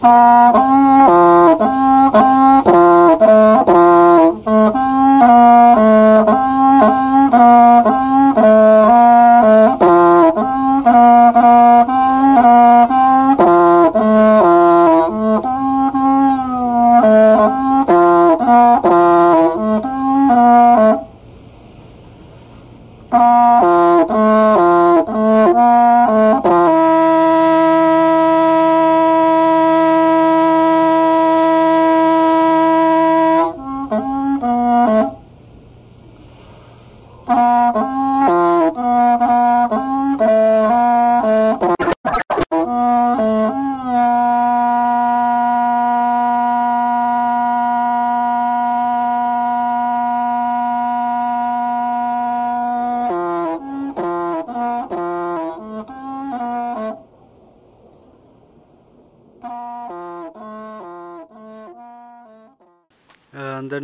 Ntawm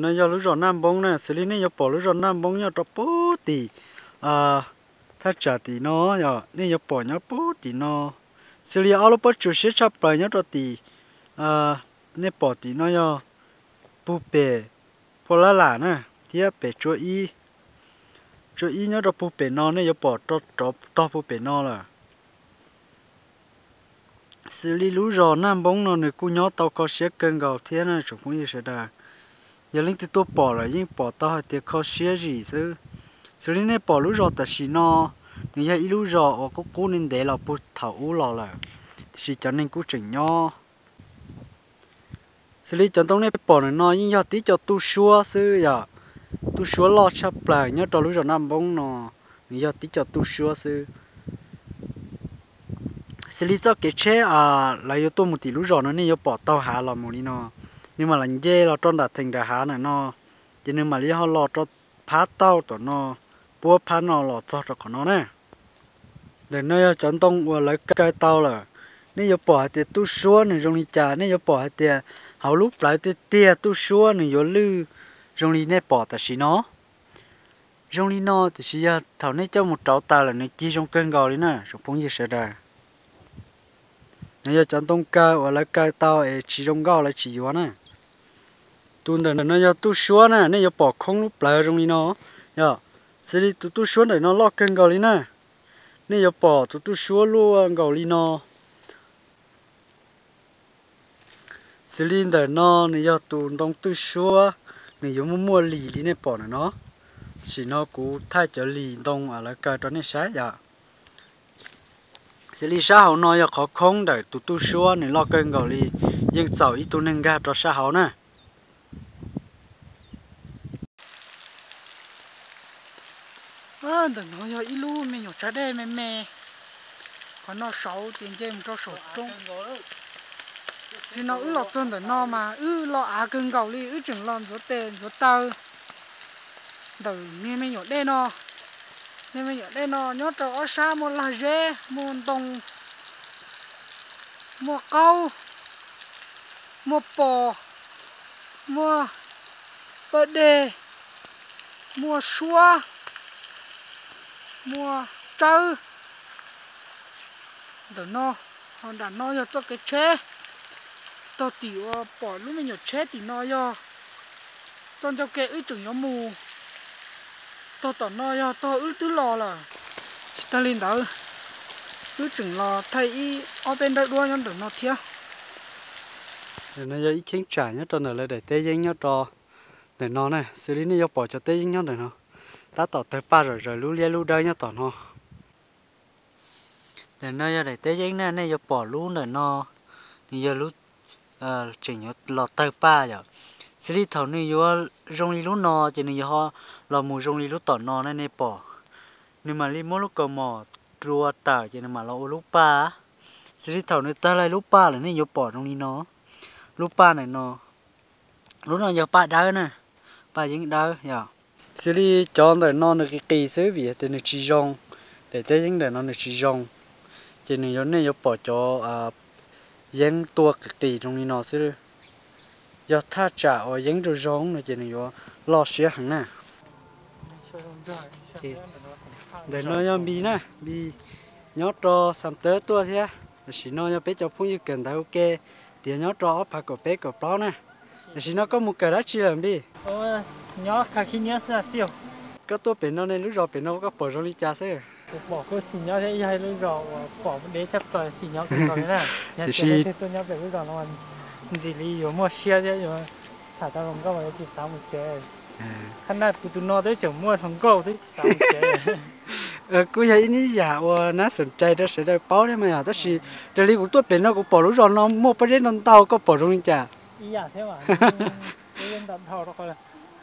no yog lub zos Naj Npoob na, xws li nej yuav pom lub zos Naj Npoob nyob rau pub tim thaj tsam tim no, yog nej yuav pom nyob pub tim no. Xws li ob lub pob tsuas siab tshaj plaws nyob rau tim, nej pom tim no yog pug pem Phu Lab Lam na, thiab pem Tsua Ib, Tsua Ib nyob rau pug pem no, nej yuav pom rov tog pug pem no lawm. Xws li lub zos Naj Npoob no nws kuj nyob tau kho siab kawg nkaus thiab na tsoom phooj ywg sawv daws. Yog leej twg tuaj pom lawm yeej pom tau hais tias kho siab zim xwb. Xws li nej pom lub zos tam sim no, nws yog ib lub zos uas qub qub ntev ntev los puag thaum ub los lawm, tiam sis cov neeg kuj tseem nyob. Xws li cov ntoo nej pom ntawm no yeej yog tib co tub suab xwb, yog tub suab loj tshaj plaws nyob rau lub zos Naj Npoob no, nws yog tib co tub suab xwb. Xws li txoj kev tsheb lawv yuav tuaj mus tim lub zos no, nej yuav pom taug hav los mus li no, nws mam li nce los rau nram theem nram hav ntawm no, ces nws mam li ho los rau phab tauj tom no, puab phab no los txog rau qhov no na. Ntawm no yog cov ntoo uas lawv kaw tau lawm. Nej yuav pom hais tias tub suab nws zoo li cas, nej yuav pom hais tias hauv lub plawv tiag tiag tub suab nws yuav lwj zoo li nej pom tam sim no. Zoo li no tiam sis yog thaum nej coj mus rauv taws lawm nws cig zoo kawg nkaus li na tsoom phooj ywg sawv daws. Nws yog cov ntoo kaw uas lawv kaw tau es tsis zoo nkauj lawv tsis yuav na. Tus ntawm no yog tub suab na, nej yuav pom khoob lub plawv zoo li no. Yog, xws li tus tub suab ntawm no loj kawg nkaus li na. Nej yuav pom tus tub suab luaj nkaus li no. Xws li ntawm no nws yog tus ntoo tub suab, nws yuav muaj muaj lis li nej pom ntawm no. Tam sim no kuv thaij cov lis ntoo lawv kaw rau nej saib yom. Xws li sab hauv no yog qhov khoob ntawm tus tub suab, nws loj kawg nkaus li, yeej txaus ib tug neeg nkag rau sab hauv na. Ntawm no yog ib lub me nyuam tsab dej me me, qhov no saud ces nce mus rau saum roob. Tsis no wb los txog ntawm no mas wb los av kawg nkaus li, wb tseem los ntxuav tes ntxuav taw ntawm niag me nyuam dej no. Niag me nyuam dej no nyob rau ob sab muaj lag zeb, muaj ntoo, muaj qaub, muaj pos, muaj pawg dej, muaj suab, muaj tsawb. Ntawm no, ho nram no yog txoj kev tsheb. Tog tim uas pom lub me nyuam tsheb tim no yog txoj ncauj ke wb tseem yuav mus. Tog tom no yog tog wb twb los lawm. Tsis tag li ntawd, wb tseem los thaij ib ob peb nrawb duab nyob ntawm no thiab. Ntawm no yog ib cheeb tsam nyob rau ntawm lawv daim teb yeeb nyob rau ntawm no na. Xws li nej yuav pom cov teb yeeb nyob ntawm no, tab tom tawg paj zom zaws lub liab lub dawb nyob tom no. Ntawm no yog daim teb yeeb na, nej yuav pom lub ntawm no, nws yog lub tseem yuav los tawg paj yom. Xws li thaum nws yuav zoo li lub no ces nws yuav ho los mus zoo li lub tom no na nej pom. Nws mam li muab lub kaus mom rua tawm ces nws mam los ua lub paj. Xws li thaum nws tawg lawm lub paj lawm nej yuav pom zoo li no. Lub paj ntawm no, lub no yog paj dawb na, paj yeeb dawb yom. Xws li cov ntawm no nws qis qis xwb vim tias nws tsis zoo, daim teb yeeb ntawm no nws tsis zoo, ces nws yuav, nej yuav pom cov yeeb tuaj qis qis zoo li no xwb. Yog thaj tsam uas yeeb zoo zoo no ces nws yuav loj siab heev na. Ntawm no yog Npis na, Npis nyob rau Xam Tawb tuaj thiab. Tam sim no yog peb cov phooj ywg kawm ntawv ua ke tias nyob rau ob phav kaum peb kaum plaub na. Tam sim no koj mus kawm dab tsi lawm Npis? Nyob kha khib nyiab xwb. Koj tuaj pem no ne, lub zos pem no koj pom zoo li cas xwb? Kuv pom kuj xis nyob thiab, yog ib lub zos uas pom deb tshaj plaws, xis nyob kawg nkaus li na. Tiam sis tuaj nyob pem lub zos no ntxim li yuav muaj siab thiab yuav tham tau zoo nkauj, yuav tsis xav mus tsev. Qhov no kuv tus no twb tseem muaj hluas nkauj twb tsis xav mus tsev. Kuj yog ib yam uas nab xoom cai rau sawv daws paub thiab mas yog, tab sis raws li kuv tuaj pem no kuv pom lub zos no muaj pob zeb ntau ntau, koj pom zoo li cas?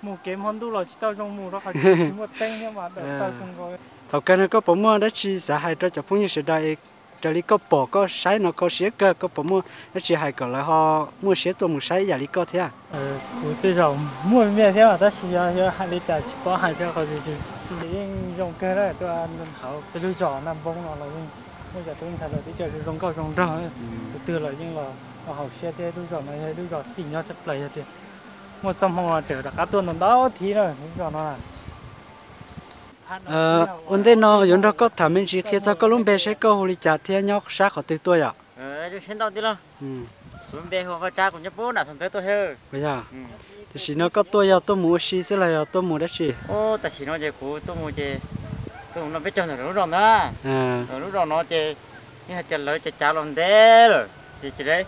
Mus kev hmo ntuj los tsis tau zoo mus rau qhov tsis muaj teeb thiab mas dawm taw kawg nkaus. Thaum kawg no koj puas muaj dab tsi xav hais rau cov phooj ywg sawv daws es raws li koj pom koj saib no kho siab kawg, koj puas muaj dab tsi hais kom lawv ho muaj siab tuaj mus saib ib yam li koj thiab? Kuv tej zaum muaj me me thiab tab sis yog hais li cas tsis paub hais thiab, qhov yeej zoo kawg na. Tuaj hauv peb lub zos Naj Npoob no los yeej muaj cov tub ntxhais lawv twb coj zoo nkauj zoo nraug, tus twg los yeej los haum siab thiab. Lub zos no yog lub zos xim nyob tshaj plaws, yog tias muaj txoj hmoo tseem rov qab tuaj ntau ntau thiab na lub zos no. Ua ntej no yuav nrog koj tham me ntsis qhia txog koj lub npe seb koj hu li cas thiab nyob sab qhov twg tuaj yom? Kuv lub npe hu Vaj Tsab, kuv nyob pem Nam Xov Ntxawv tuaj thiab. Tam sim no koj tuaj yog tuaj mus ua si xwb los yog tuaj mus dab tsi? Tam sim no ces kuv tuaj mus ces tuaj mus noj peb caug ntawm lub zos ntawd. Lub zos no ces yeej hais tias lawv cav cav los ntev lawm ces cia li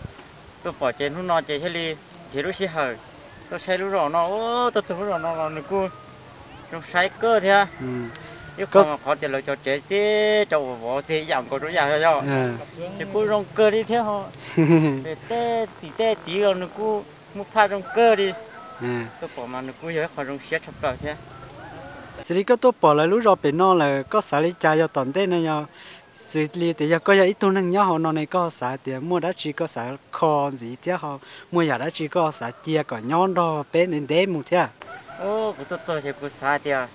tuaj pom ces hnub no ces thiaj li nrhiav lub sij hawm tuaj saib lub zos no. Tuaj txog lub zos no los nws kuj zoo saib kawg thiab. Ib qho mas qhov tias lawv cov tsev tib cov uas vov txiag ib yam nkaus rau ib yam yog, ces kuj zoo kawg li thiab ho. Tej tim tej tid los nws kuj muaj phaj zoo kawg li. Tuaj pom mas nws kuj yog ib qho zoo siab tshaj plaws thiab. Xws li koj tuaj pom lawv lub zos pem no lawm koj xav li cas yog tom ntej no yog, xws li tias yog koj yog ib tug neeg nyob hauv no ne koj xav tias muaj dab tsi koj xav kho ntxiv thiab ho muaj yam dab tsi koj xav cia kom nyob nrog peb ntev ntev mus thiab? Kuv tuaj txog ces kuv xav tias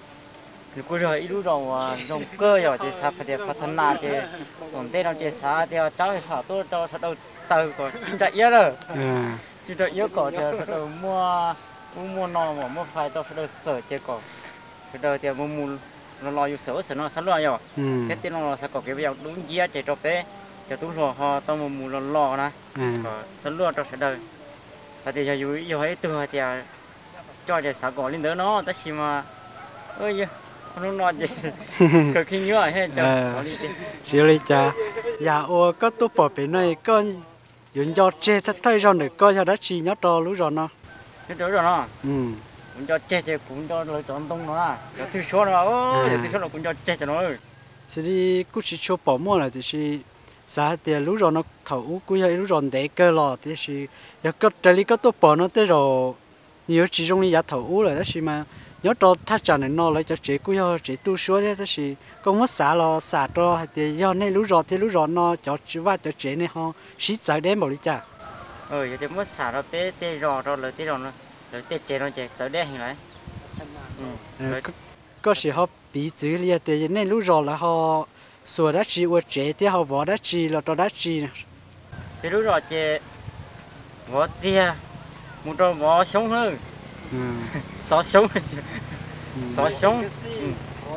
nws kuj yog ib lub zos uas zoo kawg yom, ces xav tias phav tha nas ces tom ntej no ces xav tias tsab ham tuaj rau sawv daws taws kom ci ntsa iab lawm, ci ntsa iab kom tias sawv daws muaj ub muaj no mas muaj fais rau sawv daws xawm ces kom sawv daws tias mus mus los los yus xawm ub xawm no xab luaj yom, thiab tej no los xav kom kev yam dub nciab ces rau peb cov tub hluas ho tau mus mus los los na, kom xab luaj rau sawv daws. Xav tias yog yus yog ib tug hais tias coj ces xav kom li ntawd no tab sis mas hnub no ces kawg khib nyiab thiab. Tsis ua li cas, yam uas koj tuaj pom pem no koj yuav nco tseg thawj thawj zaug ntawm koj yog dab tsi nyob rau lub zos no? Nyob rau lub zos no, kuv nco tseg ces kuv nco lawv cov ntoo no, cov thwj suab no, cov thwj suab no kuv nco tseg cov no. Xws li kuj tsis tshua pom muaj lawm tiam sis xav hais tias lub zos no thaum ub kuj yog ib lub zos ntev kawg los tiam sis yog koj raws li koj tuaj pom no tej zaum nws yuav tsis zoo li yav thaum ub lawm tab sis mas nyob rau thaj tsam ntawm no lawv cov tsev kuj yog tsev tu suab thiab tab sis koj muab xav los xam rau hais tias yog nej lub zos thiab lub zos no cov vaj cov tsev nej ho sib txawv deb npaum li cas? Yog tias muab xam rau peb tej zos rau lawv tej zos, lawv tej tsev no ces txawv deb heev lawm. Koj sim ho piv txwv li tias nej lub zos lawv ho xuas dab tsi ua tsev thiab ho vov dab tsi los rau dab tsi? Peb lub zos ces vov txiag mus rau vov xyoob na, xov xyoob, xov xyoob.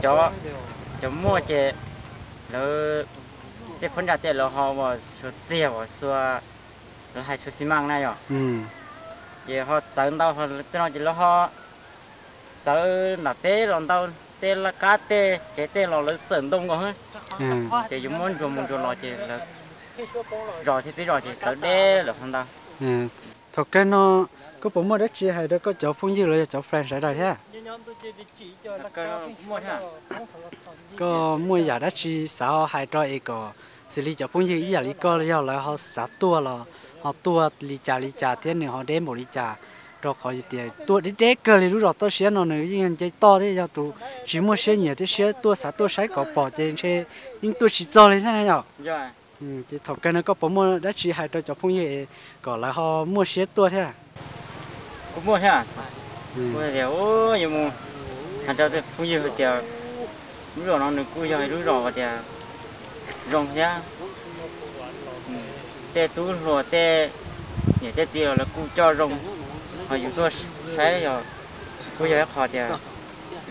Cov, cov muaj ces lawv tej phab ntsa tej lawv ho ua xuas txiag ua xuas, lawv hais xuas xi mas na yom. Ces ho txawv ntau tej no ces lawv ho txawv nram peb los ntau, tej laj kab tej tsev tej los lawv xawm ntoo nkaus. Ces yuav muab ntsuas mus ntsuas los ces lawv zos thiab peb zos ces txawv deb lawm ho ntau. Thaum kawg no koj puas muaj dab tsi hais rau koj cov phooj ywg los yog cov friend sawv daws thiab? Koj muaj yam dab tsi xav hais rau es kom xws li cov phooj ywg ib yam li koj yog lawv ho xav tuaj los ho tuaj li cas li cas thiab nws ho deb npaum li cas? Rau qhov tias tuaj deb deb kawg li lub zos toj siab no nws yeej nce toj thiab yog tus tsis muaj siab nyiam thiab siab tuaj xav tuaj saib kom pom ces ntshe yeej tuaj tsis txog li thiab yom. Ces thaum kawg no koj puas muaj dab tsi hais rau cov phooj ywg es kom lawv ho muaj siab tuaj thiab? Kuv muaj thiab. Kuv tias yuav mus hais rau tej phooj ywg hais tias lub zos no nws kuj yog lub zos tias zoo thiab. Tej tub hluas tej niam tej txiv los lawv kuj coj zoo, ho yus tuaj saib yog kuj yog ib qho tias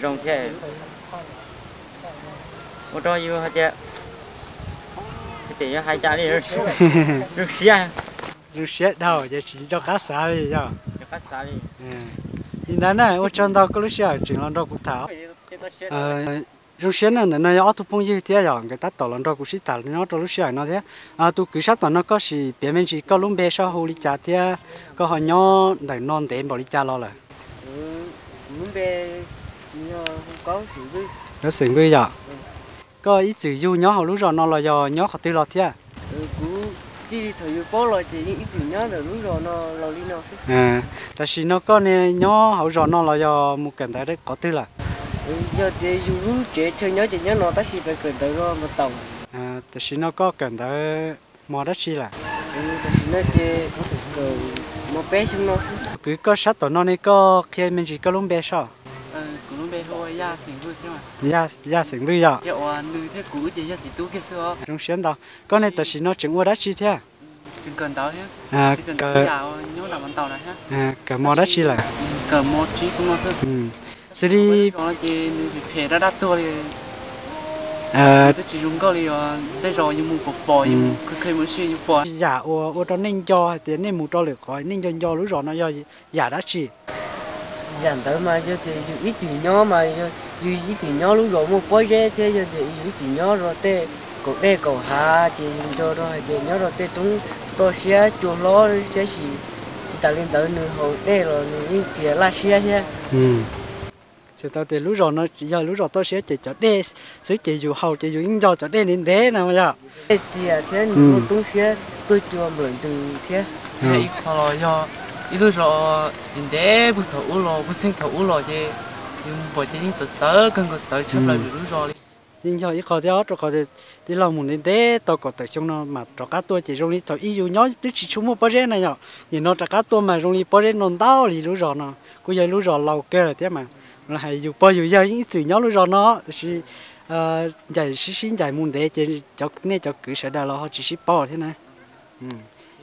zoo thiab. Ua rau yus hais tias, hais tias yuav hais cas li, zoo siab. Zoo siab dhau ces tsis nco qab xav li yog. Li ntawd na, ua tsaug ntau koj lub sij hawm tseem los nrog kuv tham. Zoo siab na, ntawm no yog ob tug phooj ywg thiab yog nkawd tab tom los nrog kuv sib tham nyob rau lub sij hawm no thiab. Tus kwv sab tom no koj sim piav me ntsis koj lub npe seb hu li cas thiab koj ho nyob ntawm no ntev npaum li cas los lawm? Xeem Npwj yog. Koj ib txwm yug nyob hauv lub zos no los yog nyob qhov twg los thiab? Kuv tij thaum yus paub los ces yeej ib txwm nyob ntawm lub zos no los li no xwb. Tam sim no koj ne nyob hauv zos no los yog mus kawm ntawv qhov twg lawm? Yog tias yus lub tsev chaw nyob ces nyob no tab sis pes kawm ntawv no mas tau. Tam sim no koj kawm ntawv mos dab tsi lawm? Tam sim no ces kawm mos peb xyoo no xwb. Kwv koj sab tom no ne koj qhia me ntsis koj lub npe soj. Yaj Xeem Npwj yog. Zoo siab ntau. Koj ne tam sim no tseem ua dab tsi thiab? Kawm mos dab tsi lawm? Xws li yam uas ua rau nej nco hais tias nej mus rau lwm qhov nej nco nco lub zos no yog yam dab tsi? Yam ntawd mas yog tias yus ib txwm nyob mas yus ib txwm nyob lub zos muaj pob zeb thiab yog tias yus ib txwm nyob rau tej kaum dej kaum hav ces yus nco rau hais tias nyob rau tej roob toj siab cua hlob thiab sis tsis tas li ntawd nws haus dej los nws yeej txias laj siab thiab. Txhais tau tias lub zos no yog lub zos toj siab ces cov dej xwb ces yus haus ces yus yeej nco cov dej ntev ntev no yog. Dej txias thiab nws muaj roob siab tuaj cua nplawm ntws thiab. Yog ib qho los yog ib lub zos ntev ntev puag thaum ub los puag txheej thaum ub los ces yus mus pom ces yeej txawv txawv kawg nkaus txawv tshaj plaws lwm lub zos li. Yeej yog ib qho thiab rau qhov tij laug mus ntev ntev tau kaum tawm xyoo no mas rov qab tuaj ces zoo li thaum ub yus nyob twb tsis tshua muaj pob zeb na yom, nim no rov qab tuaj mas zoo li pob zeb no ntau li lub zos no. Kuj yog ib lub zos laus kawg lawm thiab mas los hais yus pog yus yawg yeej ib txwm nyob lub zos no tiam sis ncaim sib sib ncaim mus ntev ces cov nej cov kwv sawv daws los ho tsis sib paub thiab na.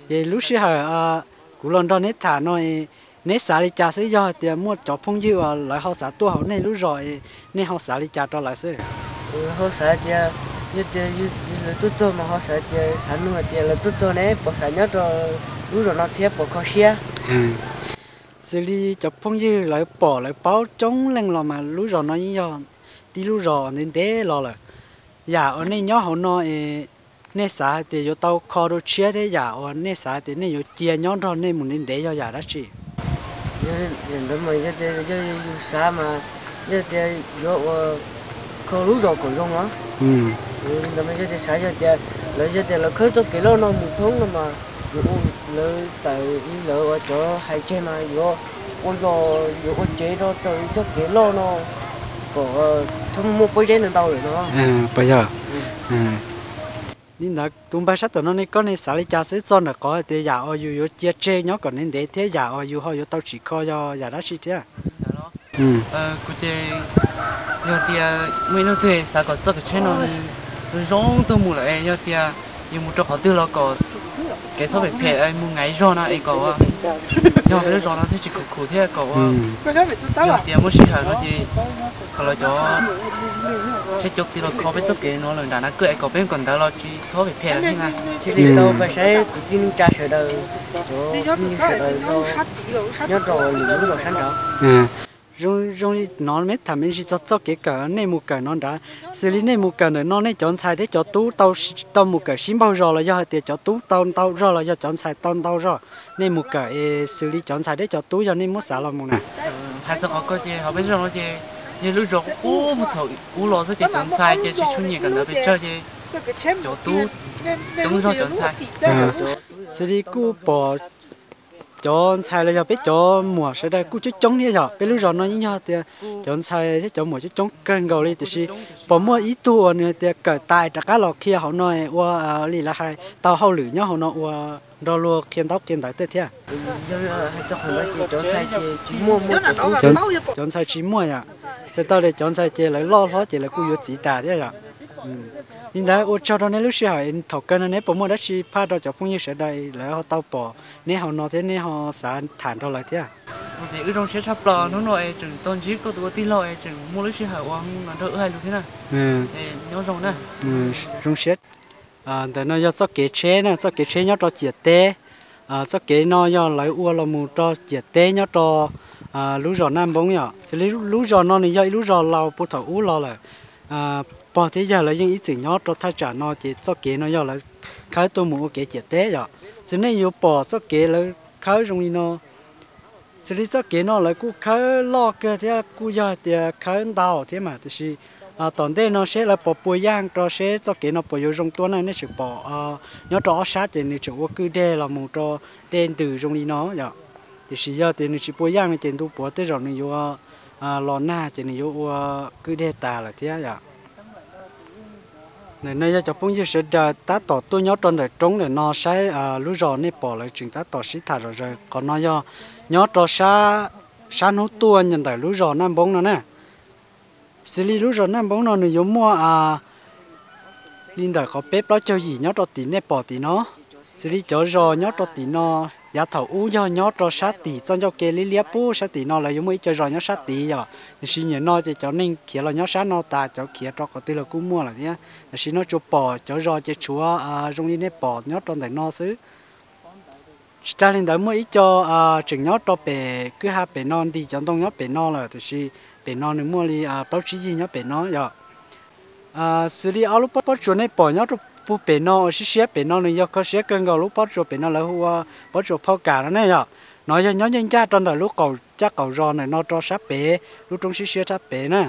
Ces lub sij hawm kuv los nrog neb tham no, neb xav li cas xwb? Yog tias muaj cov phooj ywg uas lawv ho xav tuaj hauv nej lub zos, nej ho xav li cas rau lawv xwb? Ho xav tias yog tias lawv tuaj txog mas ho xav tias xav nug hais tias lawv tuaj txog ne puas xav nyob rau lub zos no thiab puas kho siab? Xws li cov phooj ywg lawv pom lawv paub coob leej los mas lub zos no yeej yog tib lub zos ntev ntev los lawm. Yam uas nej nyob hauv no es nej xav hais tias yuav tau kho dua tshiab thiab yam uas nej xav hais tias nej yuav cia nyob nrog nej mus ntev ntev yog yam dab tsi? Yog ntawd mas yog tias yog yus xav mas yog tias yuav ua kho lub zos kom zoo os. Ntawd mas yog tias xav yog tias lawv yog tias lawv khawb txoj kev loj no mus thoob no mas lawv tawm lawv ua cov hais tseg mas yuav ua zos yuav ua tsev rau raws txoj kev loj no kom txhob muaj pob zeb ntau ntau lawm no. Puas yog? Li ntawd tus npawg sab tom no ne koj ne xav li cas xwb txog ntawm qhov hais tias yam uas yus yuav cia tseg nyob kom ntev ntev thiab yam uas yus ho yuav tau tsim kho yog yam dab tsi thiab? Kuv ces yog tias muaj ib hnub twg xav kom txoj kev tsheb no zoo zoo tuaj mus lawm es yog tias yus mus rau qhov twg los kom kev txhob phem phem mus nqaim zog no es kom yog peb lub zos no thiaj tsis khum khum thiab kom ua yog tias muaj sij hawm no ces kom lawv cov tsheb cov tis los kho peb txoj kev no lawm nram na kwj es kom peb kom ntawd los tsis txhob phem phem lawm thiab na. Thiaj li tau pais saib kwv tij neej tsa sawv daws, cov phooj ywg sawv daws nyob rau lwm lub zos sab nraud. Zoo zoo li no neb tham me ntsis txog txoj kev kawm nej mus kawm no nrad, xws li nej mus kawm ntawm no nej cov ntxhais thiab cov tub tau mus kawm sib npaug zog los yog hais tias cov tub tau ntau zog los yog cov ntxhais tau ntau zog? Nej mus kawm es xws li cov ntxhais thiab cov tub yog nej muab xav los mus na. Hais txog qhov ko ces hauv peb zos no ces yog lub zos qub puag thaum ub los xwb ces cov ntxhais ces tsis tshua nyiam kawm ntawv pes tsawg ces cov tub coob zog cov ntxhais. Xws li kuj pom cov ntxhais los yog peb cov muam sawv daws kuj coob coob thiab yog peb lub zos no yeej yog tias cov ntxhais thiab cov muam coob coob kawg nkaus li tiam sis pom muaj ib tug uas nws hais tias kawm tas rov qab los qhia hauv no ua li lawv hais tau hauj lwm nyob hauv no ua nrog luag qhia ntaub qhia ntawv tej thiab. Cov ntxhais tsis muaj yom, txhais tau tias cov ntxhais ces lawv loj hlob ces lawv kuj yuav txiv tas thiab yom. Li ntawd ua tsaug rau neb lub sij hawm thaum kawg no neb puas muaj dab tsi phaj rau cov phooj ywg sawv daws lawv ho tau pom neb hauv no thiab neb ho xav tham nrog lawv thiab? Ces wb zoo siab tshaj plaws hnub no es tseem tau ntsib koj tus ua tij laug es tseem muaj lub sij hawm uas los nrog wb hais lus thiab na. Nyob zoo na. Zoo siab. Ntawm no yog txoj kev tsheb na, txoj kev tsheb nyob rau ciam teb. Txoj kev no yog lawv ua los mus rau ciam teb nyob rau lub zos Naj Npoob yom. Xws li lub zos no nws yog ib lub zos laus puag thaum ub los lawm. Pog thiab yawg lawv yeej ib txwm nyob rau thaj tsam no ces txoj kev no yog lawv khawb tuaj mus ua kev ciam teb yom. Xws nej yuav pom txoj kev lawv khawb zoo li no. Xws li txoj kev no lawv kuj khawb loj kawg thiab kuj yog tias khawb ntau thiab mas, tiam sis tom ntej no seb lawv puas puas yaj rau seb txoj kev no puas yuav zoo tuaj na. Nej tseem pom nyob rau ob sab ces nws tseem ua kwj deg los mus rau dej ntws zoo li no yom. Tiam sis yog tias nws tsis puas yaj no ces ntu puav tej zaum nws yuav los nag ces nws yuav ua kwj deg tas lawm thiab yom. Ntawm no yog cov phooj ywg sawv daws tab tom tuaj nyob rau ntawm roob ntawm no saib lub zos nej pom lawv tseem tab tom sib tham zom zaws. Qhov no yog nyob rau sab hnub tuaj ntawm lub zos Naj Npoob no na. Xws li lub zos Naj Npoob no nws yuav muaj li ntawm qhov peb plaub caug yim nyob rau tim nej pom tim no. Xws li cov zos nyob rau tim no, yav thaum ub yog nyob rau sab tim txoj ncauj ke liab liab pub sab tim no lawv yuav muaj ib co zos nyob sab tid yom. Tiam sis nim no ces cov neeg khiav los nyob sab no tas, cov khiav rau qhov twg los kuj muaj lawm thiab. Tiam sis no tsuas pom cov zos ces tshuav zoo li nej pom nyob rau ntawm no xwb. Tsis tas li ntawd muaj ib co tseem nyob rau pem kwj ha pem no nti cov ntoo nyob pem no lawm, tiam sis pem no nws muaj li plaub tsib yig nyob pem no yom. Xws li ob lub pob tsuas nej pom nyob rau puag pem no uas siab siab pem no nws yog kho siab kawg nkaus, lub pob tsuas pem no lawv hu ua pob tsuas phauj kam no ne yom. No yog nyob ncaj ncaj rau ntawm lub qaum caj qaum zos ntawm no rau sab pem, lub roob siab siab sab pem na.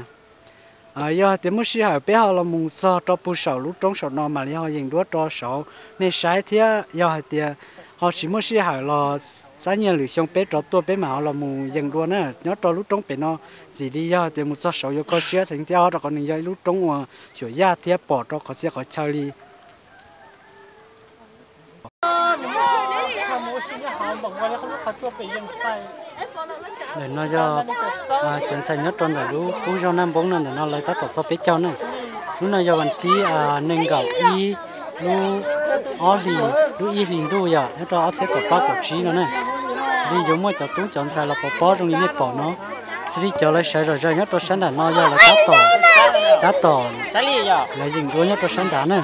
Yog hais tias muaj sij hawm peb ho los mus txog rau puag saum lub roob saum no mam li ho yees duab rau saud nej saib thiab. Yog hais tias ho tsis muaj sij hawm los xab nyiaj lwm xyoo peb rov tuaj peb mam ho los mus yees dua na. Nyob rau lub roob pem no ntxim li yog hais tias mus txog saud yuav kho siab heev thiab, rau qhov nws yog ib lub roob uas xyuam yaj thiab pom rau qhov txhia qhov chaw li. Ntawm no yog cov ntxhais nyob rau ntawm lub qub zos Naj Npoob no, ntawm no lawv tab tom txog peb caug na. Lub no yog vas thib nees nkaum ib lub ob hlis, lub ib hlis ntuj yom, nyob rau ob txhiab kaum plaub kaum tsib no na. Xws li yuav muaj cov tub cov ntxhais los pov pob zoo li nej pom no. Xws li cov lawv sawv zom zaws nyob rau sab nram no yog lawv tab tom, tab tom lawv yeem duab nyob rau sab nrad na.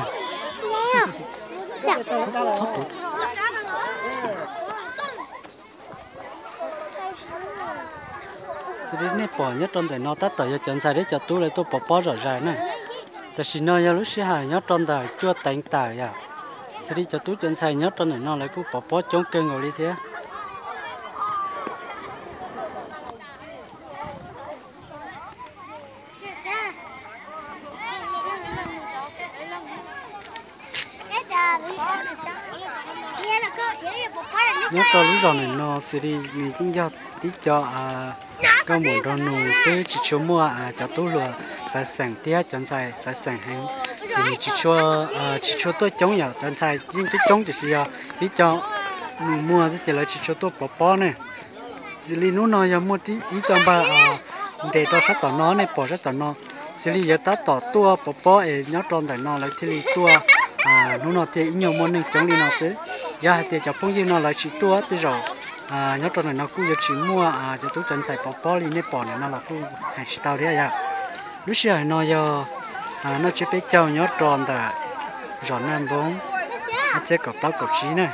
Xws li nej pom nyob rau ntawm no tab tom yog cov ntxhais thiab cov tub lawv tuaj pov pob zom zaws na. Tam sim no yog lub sij hawm nyob rau ntawm cuaj teev tawm yom. Xws li cov tub cov ntxhais nyob rau ntawm no lawv kuj pov pob coob kawg nkaus li thiab. Nyob rau lub zos ntawm no xws li nws yeej yog tib co nkauj muam nraug nus xwb, tsis tshua muaj cov tub hluas xaiv xeem thiab cov ntxhais xaiv xeem heev, ces nws tsis tshua, tsis tshua tuaj coob yom. Cov ntxhais yeej coob coob tiam sis yog tib co nus muag xwb ces lawv tsis tshua tuaj pov pob ne. Xws li hnub no yog muaj ib co npawg nres rau sab tom no, nej pom sab tom no, xws li yuav tab tom tuaj pov pob es nyob rau ntawm no lawv thiaj li tuaj. Hnub no thiaj ib nyuag muaj neeg coob li no xwb. Yog hais tias cov phooj ywg no lawv tsis tuaj tej zaum nyob rau ntawm no kuj yuav tsis muaj cov tub cov ntxhais pov pob li nej pom ntawm no los kuj hais tsis tau thiab yom. Lub sij hawm no yog noj tsiab peb caug nyob rau ntawm zos Naj Npoob, ob txhiab kaum plaub kaum tsib na.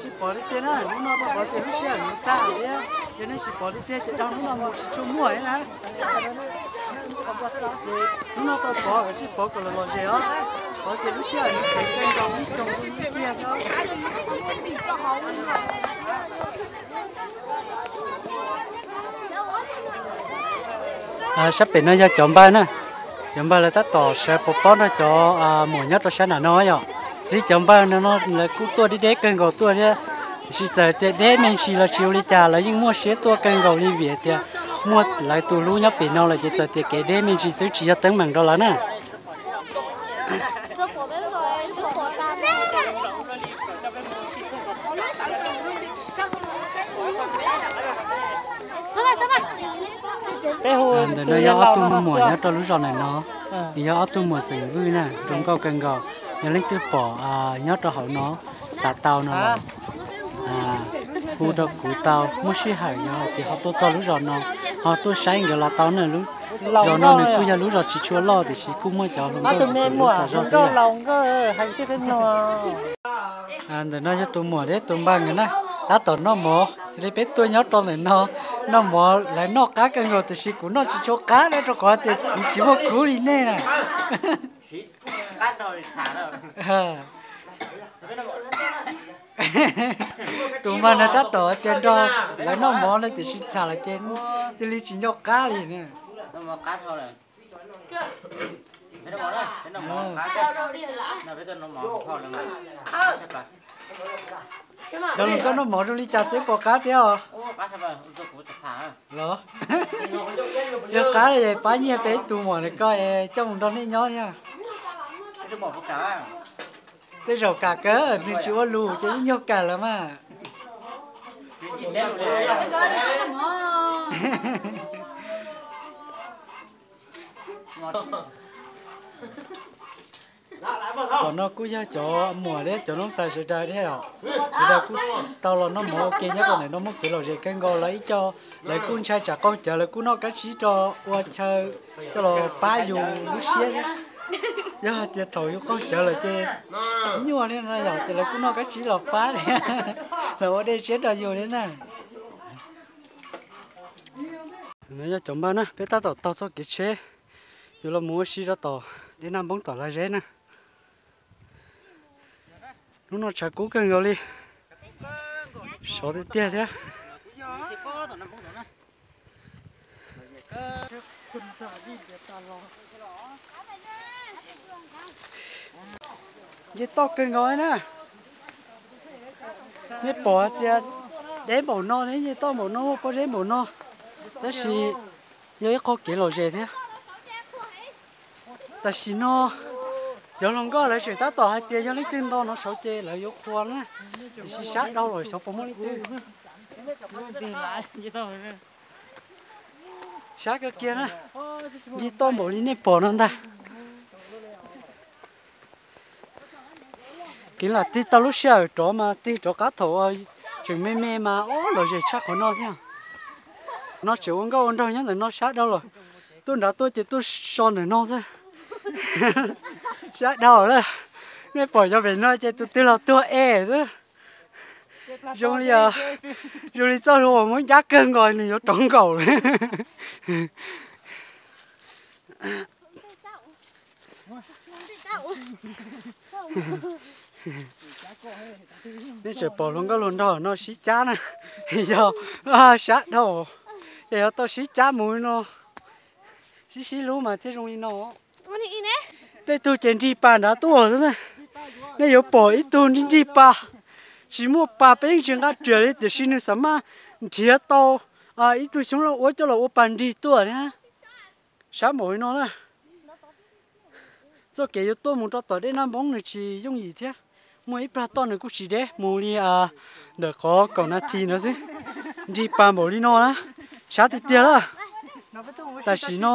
Tsis pom li tiag na, hnub no tau pov tias lub sij hawm no tag thiab, ces nej tsis pom li tiag ces dhau hnub no mus tsis tshua muaj na. Hnub no tau pov, tsis pov kom los los zes os, pov tias lub sij hawm no kev kawg nkaus ib xyoo tiag. Sab pem no yog cov npawg na, cov npawg lawv tab tom sawv pov pob nrog cov muam nyob rau sab nram no yom. Xws li cov npawg no no lawv kuj tuaj deb deb kawg nkaus tuaj thiab, tiam sis txawm tias deb me ntsis los tsis ua li cas lawv yeej muaj siab tuaj kawg nkaus li vim tias muaj lawv tus hlub nyob pem no lawm ces txawm tias kev deb me ntsis xwb tsis yog teeb meem rau lawv na. Ntawm no yog ob tug muam nyob rau lub zos ntawm no, nws yog ob tug muam xeem Vwj na, zoo nkauj kawg nkaus. Yog leej twg pom nyob rau hauv no xav tau no los Hu rau kuv tau, muaj sij hawm yog hais tias ho tuaj txog lub zos no, ho tuaj saib nkawd los tau na. Lub zos no nws kuj yog lub zos tsis tshua loj tiam sis kuj muaj cov hluas nkauj txawv txawv lub tas zog thiab. Ntawm no yog tus muam thiab tus npawg nkawd na, tab tom noj mov xws li peb tuaj nyob rau ntawm no, noj mov lawv noj qab kawg nkaus tiam sis kuv noj tsis tshua qab na rau qhov tias kuv tsis muaj kub li nej na. Tus npawg no tab tom tias nrog lawv noj mov no tiam sis txham lawm ces cia li tsis nco qab li na. Cov hluas nkauj noj mov zoo li cas xwb pom qab thiab os? Los yog qab li pab nyiag peb tus muam na koj es coj mus nrog nej nyob thiab. Tej zaum kam kawg, nws tsis ua lus ces yeej yog kam lawm mas. Tom no kuj yog cov muam thiab cov noob xais sawv daws thiab os. Sawv daws kuj tau los noj mov ua ke nyob rau ntawm no muaj kev lom zem kawg nkaus, lawv ib co lawv kuj ntshai tsam qaug cawv, lawv kuj noj kab tsib rau ua chaw coj los pab yus lub siab thiab. Yog hais tias thaum yus qaug cawv lawm ces nyuaj thiab no yom, ces lawv kuj noj kab tsib los pab thiab, los ua dej siab rau yus thiab na. No yog cov npawg na, peb tab tom taug txoj kev tsheb yuav los mus ua si rau tom dej Naj Npoob tom Lag Zeb na. Hnub no tshav kub kawg nkaus li, sov tiag tiag thiab. Nce toj kawg nkaus na. Nej pom hais tias deb npaum no thiab nce toj npaum no, pob zeb npaum no, tab sis yog ib qho kev lom zem thiab. Tam sim no cov hluas nkauj lawv tseem tab tom hais tias yog leej twg nto no saud ces lawv yuav qhuas na, tiam sis sab dhau lawm xyov puas muaj leej twg. Sab kawg kiag na, nce toj npaum li nej pom no ntag. Kev lam tig tau lub sij hawm rov mas tig rov qab thaum tseem me me mas ob lom zem tshaj qhov no thiab. No tseem ua nkauj ua nraug nyob ntawm no sab dhau lawm. Tuaj nrad tuaj ces tuaj so ntawm no xwb. Sab dhau lawm. Nej pom cov pem no ces tus twg los tuag es xwb. Zoo li, zoo li txoj hlua uas muab ncab kawg nkaus nws yuav rov nkaum lawm. Nej tseem pom hluas nkauj hluas nraug no sib cab na, yog sab dhau, ces yuav tau sib cab mus no, sib sib hlub mas thiaj zoo li no. Tej tug ces nrig pas nrad tuaj xwb na. Nej yuav pom ib tug nrig nrig pas, tsis muaj pas peb yeej tsis nqa riam li tiam sis nws xam maj nrhiav tau ib tug xyoob loj uab coj los ua pas nrig tuaj na. Sab npaum li no na. Txoj kev yuav tuaj mus rau tom dej Naj Npoob nws tsis yooj yim thiab. Muaj ib plag toj nws kuj tsis deb mus li ntawm qhov kaum nas this no xwb. Nrig pas npaum li no na, sab tiag tiag lawm. Tam sim no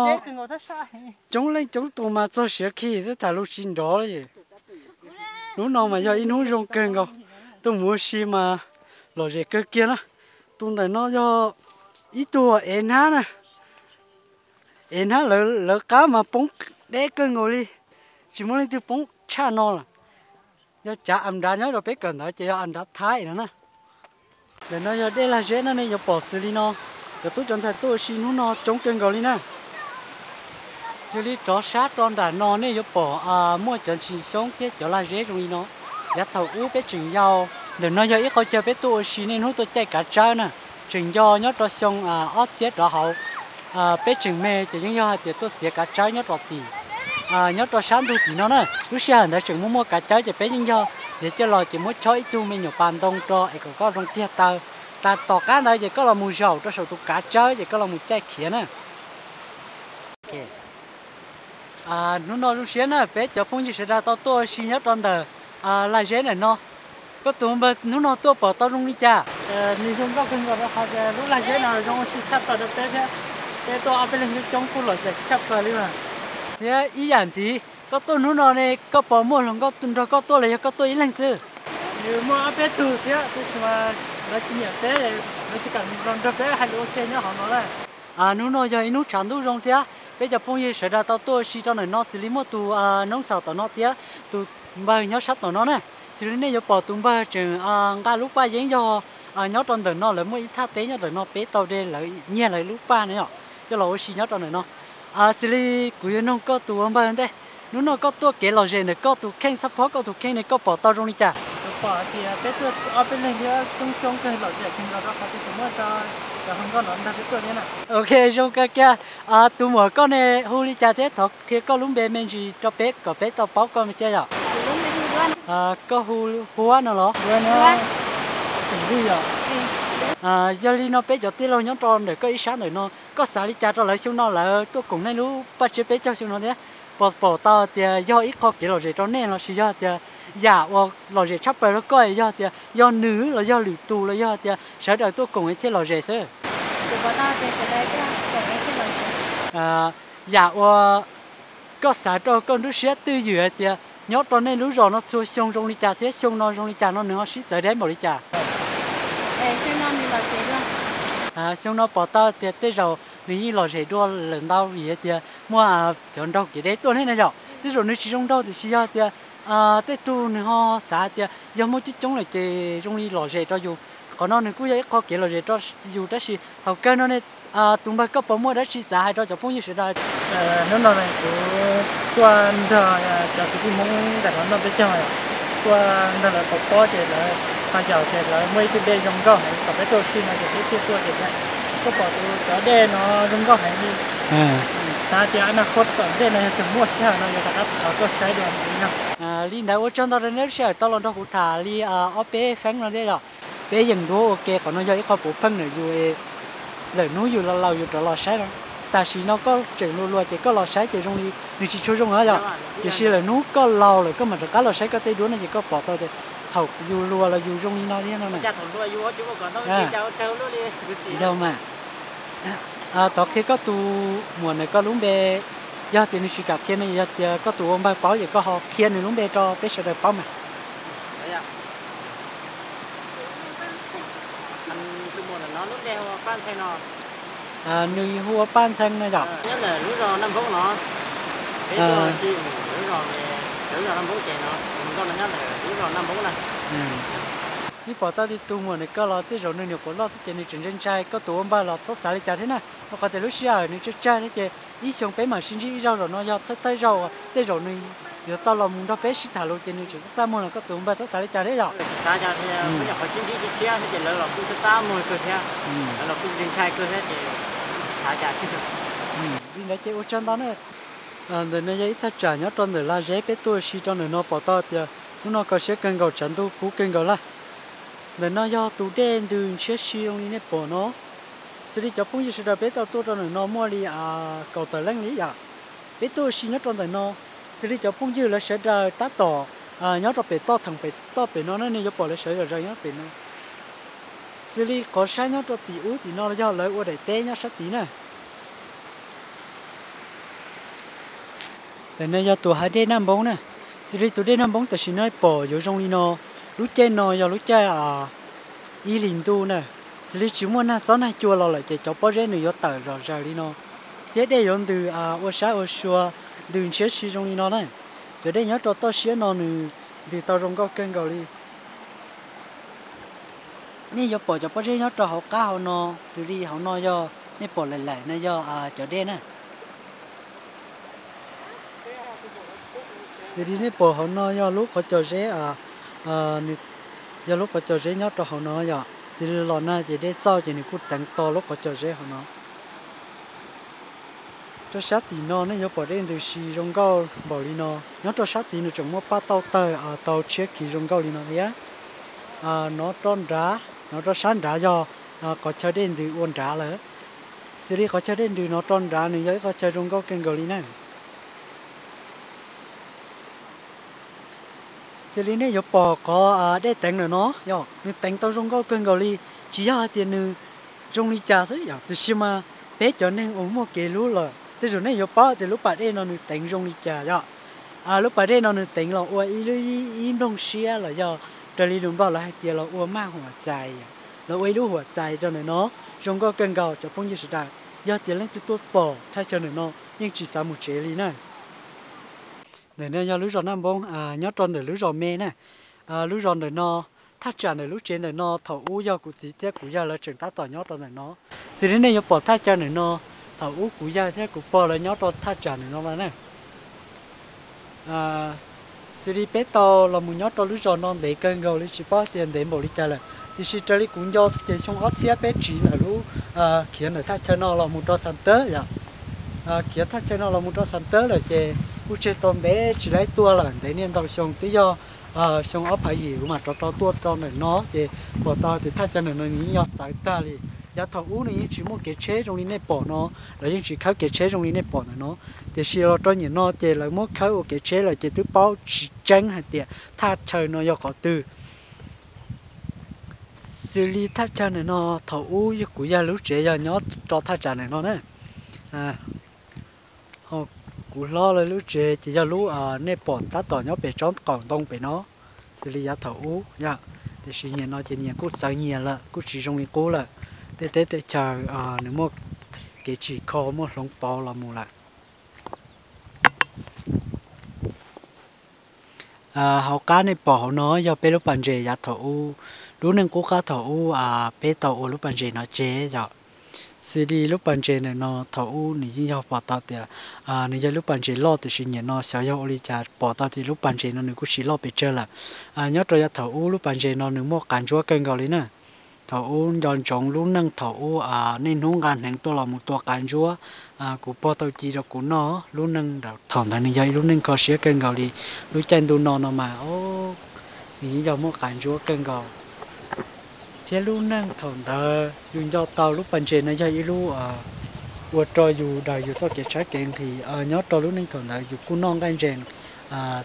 coob leej coob tus mas txog siav khi xwb tham lus tsis nrov li. Hnub no mas yog ib hnub zoo kawg nkaus, tuaj mus ua si mas lom zem kawg kiag na. Tus ntawm no yog ib tug ev hnab na. Ev hnab lawv qab mas poob deb kawg nkaus li, tsis muaj leej twg poob tshaj no lawm. Yog cav av nrad nyob rau peb kawm ntawv ces yog av nrad Thaib no na. Ntawm no yog dej Lag Zeb no, nej yuav pom xws li no, cov tub cov ntxhais tuaj ua si hnub no coob kawg nkaus li na. Xws li rov sab rau nram no nej yuav pom muaj cov ntsis xyoob thiab cov Lag Zeb zoo li no. Yav thaum ub peb tseem yau, ntawm no yog ib qho chaw peb tuaj ua si niaj hnub tuaj caij kav tsawb na. Tseem yau nyob rau xyoo ob txhiab rov hauv, peb tseem me ces yeej yog hais tias tuaj txiav kav tsawb nyob rau tim, nyob rau sab ntug tim no na. Lub sij hawm ntawd tseem muaj muaj kav tsawb ces peb yeej yog txiav coj los ces muab chob ib tug me nyuam pas ntoo rau es kom koj zoo tiag taw. Tas tom qab ntawd ces koj los mus zaum rau saum tus kav tsawb ces koj los mus caij khiav na. Hnub no zoo siab na, peb cov phooj ywg sawv daws tau tuaj ua si nyob rau ntawm Lag Zeb ntawm no. Koj tus npawg hnub no tuaj pom tau zoo li cas? Nws zoo nkauj kawg nkaus rau qhov tias lub Lag Zeb no zoo ua si tshaj plaws rau peb thiab. Peb tuaj ob peb leeg coob coob kuj lom zem tshaj plaws li mas. Thiab ib yam ntxiv, koj tuaj hnub no ne koj pom muaj hluas nkauj nrog koj tuaj los yog koj tuaj ib leeg xwb? Muaj ob peb tug thiab, tab sis mas lawv tsis nyiam peb, lawv tsis kam los nrog peb hais lus ua ke nyob hauv no lawm. Hnub no yog ib hnub tshav ntuj zoo thiab peb cov phooj ywg sawv daws tau tuaj ua si rau ntawm no xws li muaj tus noob xaus tom no thiab tus npawg nyob sab tom no na. Xws li nej yuav pom tus npawg tseem nqa lub paj yeeb yog nyob rau ntawm no lawv muaj ib thaj teb nyob ntawm no peb tau de lawv nyiag lawv lub paj na yom, coj los ua si nyob rau ntawm no. Xws li kuv yuav nug koj tus ua npawg ntej, hnub no koj tuaj kev lom zem ntawm koj tus kheej xab phob koj tus kheej ne koj pom tau zoo li cas? Pom tias peb tuaj ob peb leeg thiab coob coob kawg lom zem kawg nkaus rau qhov tias tseem muaj cov hluas nkauj no nrog peb tuaj thiab na. Ok, zoo kawg kiag. Tus muam koj ne hu li cas thiab thov qhia koj lub npe me ntsis rau peb kom peb tau paub koj me thiab yom. Koj hu Huab no los? Yog li no peb cov tij laug nyob rau ntawm koj ib sab ntawm no, koj xav li cas rau lawv xyoo no lawv tuaj koom nej lub paj tsiab peb caug xyoo no thiab? Pom pom tau tias yog ib qho kev lom zem rau nej lossis yog tias yam uas lom zem tshaj plaws rau koj yog tias yog nws los yog lwm tus los yog tias sawv daws tuaj koom thiaj lom zem xwb? Yam uas koj xav rau koj nruab siab twj ywm hais tias nyob rau nej lub zos no txhua xyoo zoo li cas thiab xyoo no zoo li cas no nws ho sib txawv deb npaum li cas? Xyoo no pom tau tias tej zaum nws yeej lom zem dua lawm ntau vim hais tias muaj cov nraug kev deb tuaj ne yom. Tej zaum nws tsis zoo nraug tiam sis yog tias tej tug nws ho xav tias yog muaj coob coob lawm ces zoo li lom zem rau yus. Qhov no nws kuj yog ib qho kev lom zem rau yus tab sis thaum kawg no ne tus npawg koj puas muaj dab tsi xav hais rau cov phooj ywg sawv daws? Hnub no kuv tuaj nrog cov kwv tij Hmoob ntawm no noj peb caug, tuaj nrog lawv pov pob ces lawv ho yaum tias lawv muaj ib tug dej zoo nkauj heev kom peb tuaj ua si no ces peb thiaj tuaj ces tuaj pom tus cov dej no zoo nkauj heev li. Xav tias na khuab tom dej no yog tseem muaj sij hawm no yuav rov qab thov tuaj saib dua ntxiv no. Li ntawd ua tsaug ntau rau nej lub sij hawm tau los nrog kuv tham li ob peb feeb no thiab yom. Peb yeem duab ua ke qhov no yog ib qho puav pheej ntawm yus, lawm hnub yus laus laus yus rov los saib no. Tam sim no koj tseem luag luag ces koj los saib ces zoo li nws tsis tshua zoo na yom. Tiam sis lawm hnub koj laus lawm koj mam rov qab los saib koj tej duab no ces koj pom tau tias thaum yus luag los yus zoo li no thiab no na. Yog mas. Thov qhia koj tus muam ntawm koj lub npe, yog tias nws tsis kam qhia no yog tias koj tus ua npawg paub ces koj ho qhia nws lub npe rau peb sawv daws paub mas. Nws hu ua Paj Ntxhee no yom. Ib pom tau li tus muam ntawm koj los tej zaum nws nyuam qhuav loj xwb ces nws tseem ntshai ntshai koj tus ua npawg los txhob xav li cas thiab na. Rau qhov tias lub sij hawm nws tsawg tsawg thiab ces ib xyoo peb mam sib ntsib ib zaug zaum no yog thawj thawj zaug, tej zaum nws yuav tau los mus nrog peb sib tham lus ces nws tseem txaj txaj muag los koj tus ua npawg txhob xav li cas thiab yom. Li ntawd ces ua tsaug ntau na. Ntawm no yog ib thaj tsam nyob rau ntawm Laj Zeb peb tuaj ua si rau ntawm no pom tau tias hnub no kho siab kawg nkaus tshav ntuj kub kawg nkaus lawm. Ntawm no yog tus dej ntws ntshiab si zoo li nej pom no. Xws li cov phooj ywg sawv daws peb tau tuaj rau ntawm no muaj li kaum tawm leej li yom. Peb tuaj ua si nyob rau ntawm no, xws li cov phooj ywg lawv sawv daws tab tom nyob rau pem toj theem pem toj pem no na nej yuav pom lawv sawv daws nyob pem no. Xws li qhov saib nyob rau tim ub tim no yog lawv ua daim teb nyob sab tid na. Ntawm no yog tus hav dej Naj Npoob na. Xws li tus dej Naj Npoob tam sim no pom yuav zoo li no, lub caij no yog lub caij ib hlis ntuj na. Xws li tsis muaj nag xob nag cua los lawm ces cov pob zeb nws yuav tawm zom zaws li no, thiab dej yuav ntws ua sab ua sua, ntws ntshiab si zoo li no na. Cov dej nyob rau toj siab no nws ntws tau zoo nkauj kawg nkaus li. Nej yuav pom cov pob zeb nyob rau hauv qab hauv no, xws li hauv no yog nej pom laim laim no yog cov dej na. Xws li nej pom hauv no yog lub qhov cos zeb, yog lub qhov cos zeb nyob rau hauv no yom. Xws li los nag ces dej txauj ces nws kuj teev to lub qhov cos zeb hauv no. Rau sab tim no nej yuav pom dej ntws si zoo nkauj npaum li no. Nyob rau sab tid nws tseem muaj paj tauj tawg tau tshiab khiv zoo nkauj li no thiab. No rau nrad, no rau sab nrad yog qhov chaw dej ntws ua nrad lawm. Xws li qhov chaw dej ntws no rau nrad nws yog ib qhov chaw zoo nkauj kawg nkaus li na. Xws li nej yuav pom qhov dej teev ntawm no, yog nws teev tau zoo nkauj kawg nkaus li. Tsis yog hais tias nws zoo li cas xwb yom, tiam sis mas peb cov neeg uas muaj kev hlub lawm tej zaum nej yuav paub tias lub pas dej no nws teev zoo li cas yom. Lub pas dej no nws teev los ua ib lub ib nplooj siab los yog Raws li lus npauj lawv hais tias los ua maj huam txais, los ua ib lub huam txais rau ntawm no, zoo nkauj kawg nkaus cov phooj ywg sawv daws. Yog tias leej twg tuaj pom thaj chaw ntawm no yeej tsis xav mus tsev li na. Ntawm no yog lub zos Naj Npoob, nyob rau ntawm lub zos me na. Lub zos ntawm no, thaj tsam ntawm lub tsev ntawm no thaum ub yog kuv txiv thiab kuv yawg lawv tseem tab tom nyob rau ntawm no. Xws li nej yuav pom thaj chaw ntawm no, thaum ub kuv yawg thiab kuv pog lawv nyob rau thaj tsam ntawm no na. Xws li peb tau los mus nyob rau lub zos no ntev kawg nkaus li tsis paub tias ntev npaum li cas lawm, tiam sis raws li kuv nco ces xyoo ob txhiab peb tsiv ntawm lub khiav ntawm thaj chaw no los mus rau Xam Tawb yom. Khiav thaj chaw no los mus rau Xam Tawb lawm ces kuj tseg tau ntev tsis laib tuaj lawm, ntev niaj ntau xyoo twb yog xyoo ob phav yim kuv mam rov rau tuaj rau ntawm no ces pom tau tias thaj chaw ntawm no nws yeej yog txawv tag li. Yav thaum ub nws yeej tsis muaj kev tsheb zoo li nej pom no, lawv yeej tsis khawb kev tsheb zoo li nej pom ntawm no, tiam sis los rau nim no ces lawv muab khawb ua kev tsheb lawm ces twb paub tsis tseeb hais tias thaj chaw no yog qhov twg. Xws li thaj chaw ntawm no thaum ub kuv yawg lub tsev yog nyob rau thaj tsam ntawm no na. Kuv hlob lawv lub tsev ces yog lub nej pom tab tom nyob pem tsob qaum ntoo pem no, xws li yav thaum ub yom. Tiam sis nim no ces nyias kuj txawv nyias lawm, kuj tsis zoo li qub lawm. Tej teb tej chaws nws muaj kev tsim kho, muaj hloov pauv los mus lawm. Hauv qab nej pom hauv no yog peb lub pas ntses yav thaum ub, lub neej qub qab thaum ub peb tau ua lub pas ntses no tseg yom. Xws li lub pas ntses ntawm no thaum ub nws yeej yog pom tau tias nws yog lub pas ntses loj, tiam sis nim no xyov yog ua li cas pom tau tias lub pas ntses no nws kuj tsis loj pes tsawg lawm. Nyob rau yav thaum ub lub pas ntses no nws muaj qav ntsuab kawg nkaus li na. Thaum ub nco ntsoov lub neej thaum ub niaj hnub nqa hneev tuaj los mus tua qav ntsuab, kuv pog tau ci rau kuv noj. Lub neej thaum ntawd nws yog ib lub neej kho siab kawg nkaus li. Lub caij ntuj no no mas nws yeej yog muaj qav ntsuab kawg nkaus. Thiab lub neej thaum ntawd yus nco tau lub pas ntses no yog ib lub ua rau yus daws yus txoj kev tshaib kev nqhis. Nyob rau lub neej thaum ntawd yus kuj noj nqaij ntsees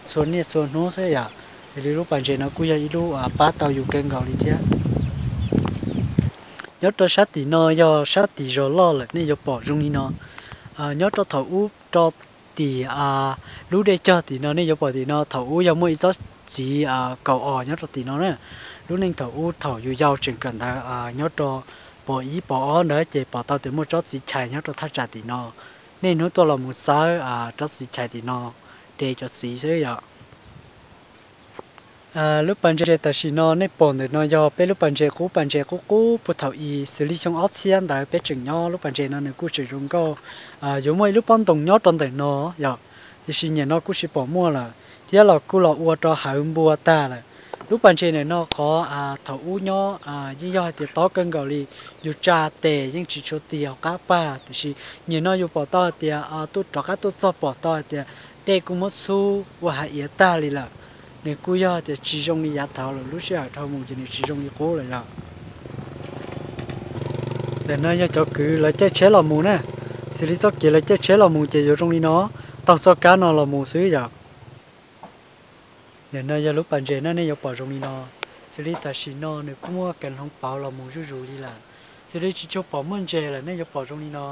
txhua niaj txhua hnub xwb yom. Yog li lub pas ntses no kuj yog ib lub pab tau yus kawg nkaus li thiab. Nyob rau sab tim no yog sab tim zos loj lawm, nej yuav pom zoo li no. Nyob rau thaum ub rau tim lub dej cog tim no, nej yuav pom tim no thaum ub yog muaj ib tsob txiv kaum os nyob rau tim no na. Lub neej thaum ub thaum yus yau tseem kawm ntawv nyob rau pos ib pos ob ntawd ces pom tau tias muaj tsob txiv chais nyob rau thaj tsam tim no. Niaj hnub tuaj los mus xawb tsob txiv chais tim no, de cov txiv xwb yom. Lub pas ntses tam sim no nej pom ntawm no yog peb lub pas ntses qub, pas ntses qub qub puag thaum i, xws li xyoo ob txhiab ntawd peb tseem nyob lub pas ntses no nws kuj tseem zoo nkauj. Yuav muaj ib lub pob ntoos nyob rau ntawm no yom, tiam sis nim no kuj tsis pom muaj lawm, thiab los kuj los ua rau hawv npua tag lawm. Lub pas ntses ntawm no qhov thaum ub nyob yeej yog hais tias tob kawg nkaus li, yus tsa tes yeej tsis tshua ti hauv qab pag, tiam sis nim no yus pom tau hais tias tuaj rov qab tuaj txog pom tau hais tias dej kuj muab txhub ua hav iav tag li lawm. Nws kuj yog tias tsis zoo li yav thaud lawm, lub sij hawm dhau mus ces nws tsis zoo li qub lawm yom. Ntawm no yog cov kwv lawv caij tsheb los mus na, xws li txoj kev lawv caij tsheb los mus ces yuav zoo li no, taug txoj kab no los mus xwb yom. Ntawm no yog lub pas ntses na, nej yuav pom zoo li no. Xws li tam sim no nws kuj muaj kev hloov pauv los mus zuj zus li lawm, xws li tsis tshua pom muaj ntses lawm, nej yuav pom zoo li no.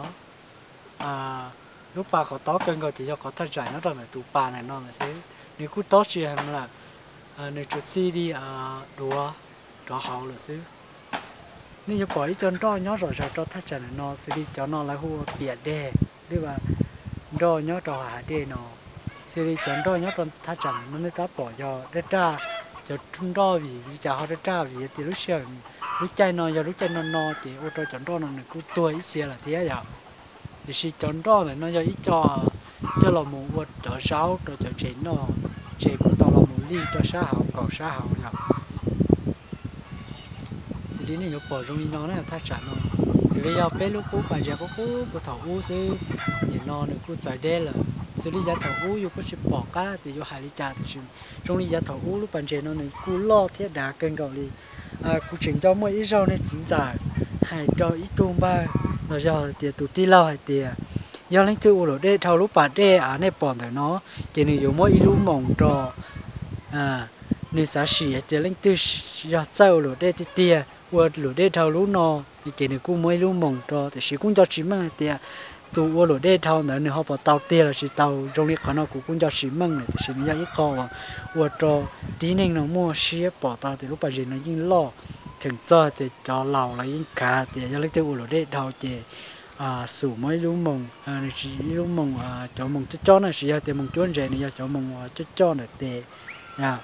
Lub pas qhov tob kawg nkaus ces yog qhov thaj tsam nyob rau ntawm tus pas ntawm no lawm xwb. Nws kuj tob tsis heev lawm, nws tsuas txij li duav rov hauv lawm xwb. Nej yuav pom ib co nroj nyob zom zaws rau thaj tsam ntawm no, xws li cov no lawv hu ua piam deg, lub nroj nyob rau hav dej no. Xws li cov nroj nyob rau thaj tsam ntawm no nej tab pom yog daj raj, cov nroj vim li cas ho daj raj vim tias lub sij hawm, lub caij no yog lub caij no no ces ua rau cov nroj no nws kuj tuag ib txhia lawm thiab yom. Tiam sis cov nroj ntawm no yog ib co coj los mus ua cov zaub rau cov ntses noj, ntses kuj tau los mus lij rau sab hauv kaum sab hauv yom. Xws li nej yuav pom zoo li no na, thaj tsam no, xws li yog peb lub qub pas ntses qub qub puag thaum ub xwb, nim no nws kuj txawv deb lawm. Xws li yav thaum ub yus kuj tsis pom qab tias yuav hais li cas, tiam sis zoo li yav thaum ub lub pas ntses no nws kuj loj thiab dav kawg nkaus li. Kuv tseem nco muaj ib zaug nej txiv ntxawm hais rau ib tug npawg los yog tias tus tij laug hais tias, yog leej twg ua luam dej dhau lub pas dej nej pom ntawm no, ces nws yuav muab ib lub moos rau. Nws xav sim hais tias leej twg yog txawj ua luam dej tiag tiag, ua luam dej dhau lub no, ces nws kuj muab ib lub moos rau, tiam sis kuj nco tsis meej hais tias tus ua luam dej dhau ntawd nws ho puas tau tiag los tsis tau. Zoo li qhov no kuv kuj nco tsis meej lawm, tiam sis nws yog ib qho uas ua rau tib neeg no muaj siab pom tau tias lub pas zes no yeej loj theem txog tias cov laus los yeej khav tias yog leej twg ua luam dej dhau ces xum muab ib lub moos, nws tsis ib lub moos cov moos coj coj na, tsis yog tias moos cuab ntses, nws yog cov moos uas coj coj ntawm tes, yog